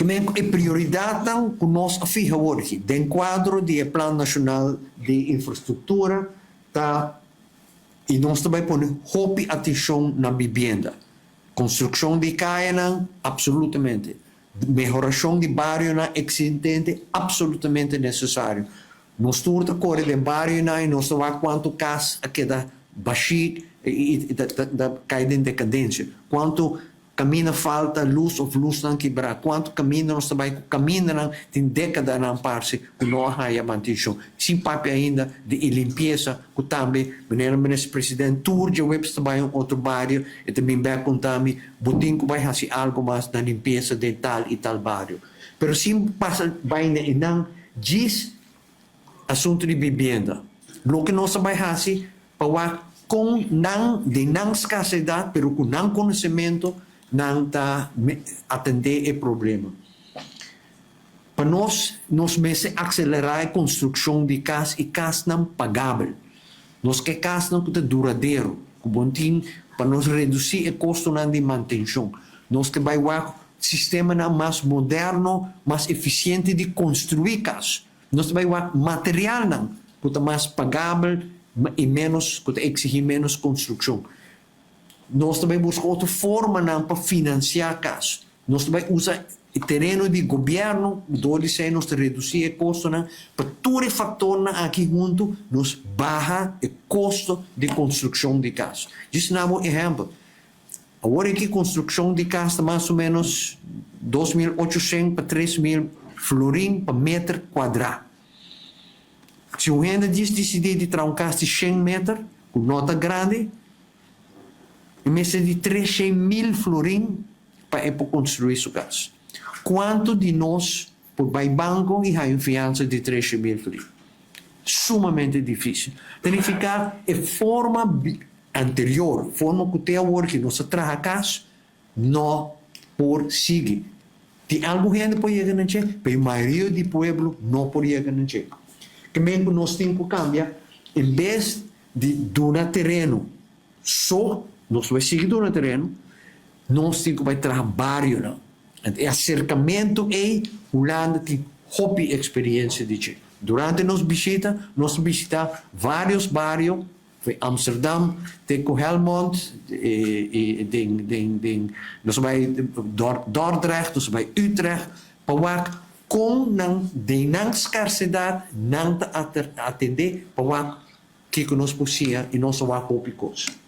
Ke men ku e prioridatnan ku nos a fiha awor aki den kuadro di e Plan Nashonal di Infrastruktura ta i nos ta bai pone hopi atenshon na bibienda, konstrukshon di kayanan apsolutamente, mehorashon di barionan eksistente apsolutamente nesesario. Nos tur ta kore den barionan i nos ta wak kuantu kas a keda bashí i ta kai den dekadensia, kuantu Kaminda falta lus of lusnan kibrá? Kuantu kaminda nos ta bai ku kamindanan tin dékadanan parse ku no a haya mantenshon? Sin papia ainda di e limpiesa ku tambe manera Minister President tur djaweps ta bai un otro bario e ta bin bèk konta mi bo tin ku bai hasi algu mas na limpiesa den tal i tal bario. Pero sin pasa bai na enan djis Asuntu di bibienda. Loke nos a bai hasi pa wak kon nan den nan skarsedat pero ku nan konosementu nan ta atendé e problema. Pa nos, nos mester akselerá e konstrukshon di kas i kasnan pagabel. Nos ke kasnan ku ta duradero, ku bon tin pa nos redusí e kostonan di mantenshon. Nos ke bai wak sistemanan mas moderno, mas efisiente di konstruí kas. Nos ta bai wak materialnan ku ta mas pagabel i ménos ku ta eksigí ménos konstrukshon. Nos ta bai buska otro formanan pa finansiá kas. Nos ta bai usa e tereno di gobièrnu, dor di esei nos ta redusí e kostonan. Pa tur e faktornan aki huntu nos baha e kosto di konstrukshon di kas. Djis na bo ehèmpel, Awor aki konstrukshon di kas ta mas o ménos 2800 pa 3000 florin pa meter kuadrá. Si un hende djis disidí di traha un kas di 100 meter, ku no ta grandi, e mester di 300.000 florin pa e por konstruí su kas. Kuantu di nos por bai banko i haña un fiansa di 300.000 florin? Sumamente difísil. Ta nifiká e forma Anterior, forma ku te awor ki nos ta traha kas no por sigui. Tin algun hende por yega na dje, pero e mayoria di pueblo no por yega na dje. Ke men ku nos tin ku kambia, en bes di duna tereno so, nos bai sigui duna tereno, nos tin ku bai traha barionan. E aserkamentu ei Hulanda tin hopi eksperiensia di dje. Durante nos bishita, nos a bishita varios bario. Foi Amsterdam te ku Helmond i den den den nos a bai Dordrecht, nos a bai Utrecht pa wak kon nan den nan skarsedat nan ta atendé pa wak kiko nos por siña i nos a wak hopi kos.